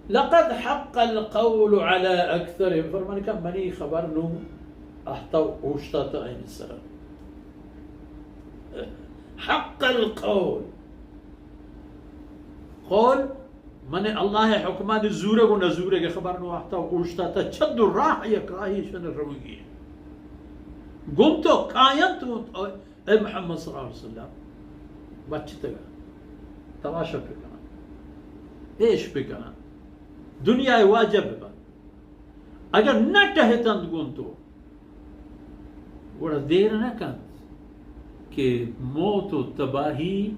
لقد حق القول على أكثرهم، فرمان کہ منی خبر نوں اہتا اوشتاتا آئین سرا۔ حق القول، قول من اللہ حکمانی زورگ و نزورگ خبر نوں اہتا اوشتاتا، چد و راہ یک راہی شن روگی۔ گوں تو کاینت، گوں تو اے محمد صلی اللہ علیہ وسلم، بچتگا، تماشا بکنن، پیش بکنن، دنیا واجہ ببن۔ اگر نہ ٹہتنت گوں تو، گڑا دیر نہ کنت کہ موت و تباہی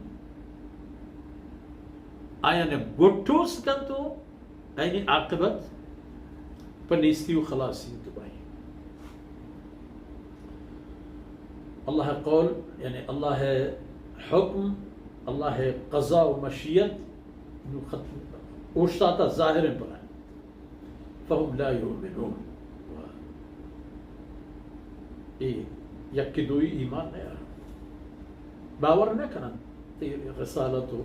آیان گٹوس کنت و یعنی عاقبت پہ نیستی و خلاصی و تباہی۔ اللہ قول، یعنی اللہ حکم، اللہ قضا و مشیت نوں ختم، اوشتاتا ظاہر ہیں پرائیں۔ فهم لا يؤمنون۔ اے یکی دوئی ایمان نہ آرن، باور نہ کنن تی رسالت و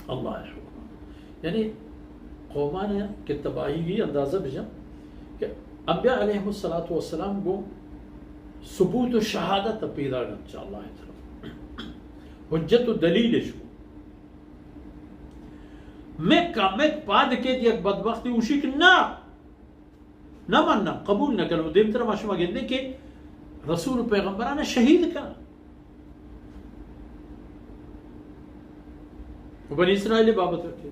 اللہ حکم۔ یعنی قومان کہ تباہی گی اندازہ بجن کہ انبیاء علیہ الصلوۃ والسلام گوں ثبوت و شہادت پیدا گن چا اللہ طرف، حجت و دلیل شو۔ میں کمک پاد کے یک بدبختی اوشی کہ نہ، نہ مننا، قبول نہ کنو۔ دیمتر ما شما گندے کہ رسول و پیغمبران شہید کن۔ و بنی اسرائیل بابت رکھے۔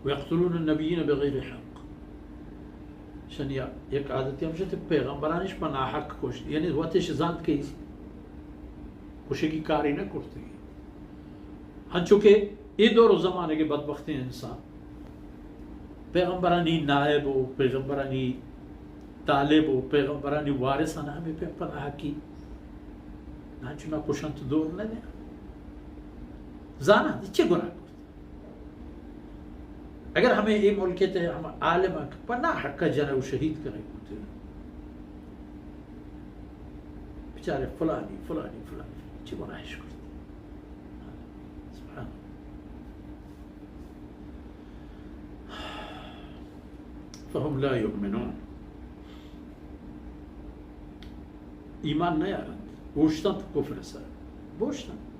ويقتلون النبيين بغير حق۔ شنیا یک عادتی ہم شتے پیغمبرانش پہ ناحق کشت، یعنی وتش زانت کہ کشگی کاری نہ کرتگی۔ ہنچو کہ اے دور و زمانگے بدبختیں انسان پیغمبرانی نائب و پیغمبرانی طالب و پیغمبرانی وارثان ہمے پہ پناہ کی نہ چنا کشنت دور نہ دے۔ زانا چے گناہ کرت؟ اگر ہمے اے ملک تے ہم عالم پناہ حق جنگ و شہید کرے، بیچارے فلانی، فلانی، فلانی، چے گناہش کرت؟ سبحان اللہ۔ فهم لا يؤمنون۔ ایمان نیارنت، اوشتنت کفر سر، بوشتنت۔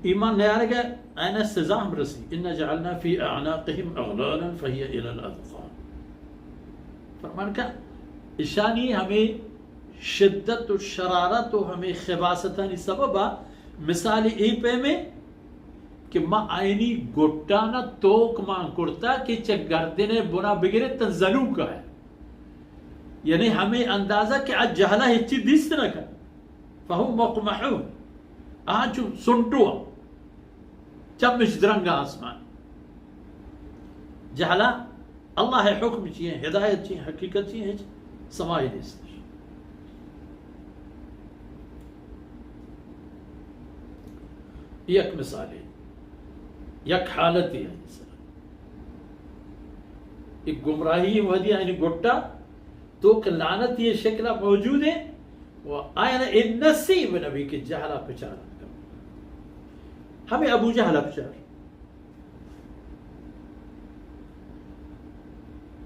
ایمان نیارگ ء آیانا سزا ہم رسی، إنا جعلنا في أعناقهم أغلالا فهي إلى الأذقان۔ فرمان کہ اشانی ہمے شدت و شرارت و ہمے خباثتانی سبب ء مثال اے پیمیں کہ ما آئینی گٹانا توک مان کرتا کہ چہ گردن بنا بگرے تاں زنوکا ہے، یعنی ہمے اندازہ کہ آ جہلا ہچی دیست نہ کن۔ فهم مقمحون، آ چو سنٹو، چمش درنگ آسمان۔ جہلا اللہ حکم چی ہیں، ہدایت چی ہیں، حقیقت چی ہیں، ہچ سمائی نیست۔ یک مثالے، یک حالتے ہے۔ ایک گمراہی ودی یعنی گٹا تو کہ لعنتی شکل موجود ہے، و آیانا اے نصیب نبی کہ جہلا پچار کن۔ ہمیں ابو جہلا پچار۔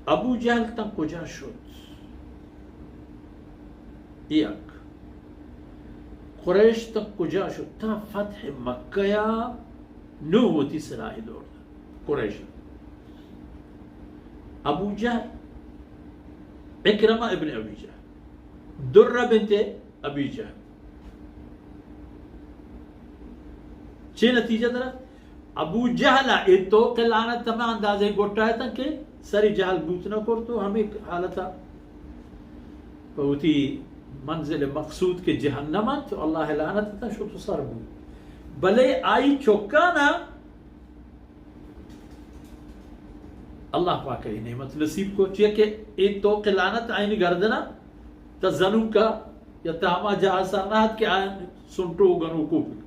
ابو جہل تاں کجا شت؟ یک۔ قریش تاں کجا شت؟ تا فتح مکہ یا نو وتی سلاح دور دا۔ قریش۔ ابو جہل، عکرمہ ابن ابی جہل، درہ بنت ابی جہل۔ چے نتیجہ درا؟ ابو جہل ء اے توک لعنت ہمے اندازے گٹا اتن کہ سری جہل بوت نہ کرت و ہمے حالت ء پہ وتی منزل مقصود کہ جہنم انت، اللہ لعنت اتن شت و سر بوت۔ بلے آئی چکانا اللہ پاک ء اے نعمت نصیب کو، چیا کہ اے توک لعنت آئینی گردنا تا زنوکا یا تا ہما جاہ سر نہ ات کہ آیان سنٹو گنوکو بکن۔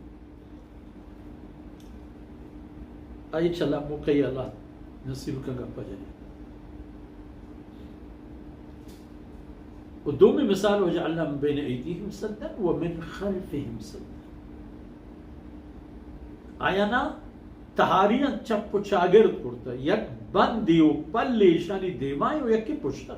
آئی چلا موقعی اللہ نصیب کن گپا جنے۔ و دومی مثال، وجعلنا من بین ایدیہم سدا و من خلفہم سدا۔ آیانا تہاریاں چپ و چاگرد کرتہ، یک بندے و پلے ایشانی دیمائیں و یکے پشتہ۔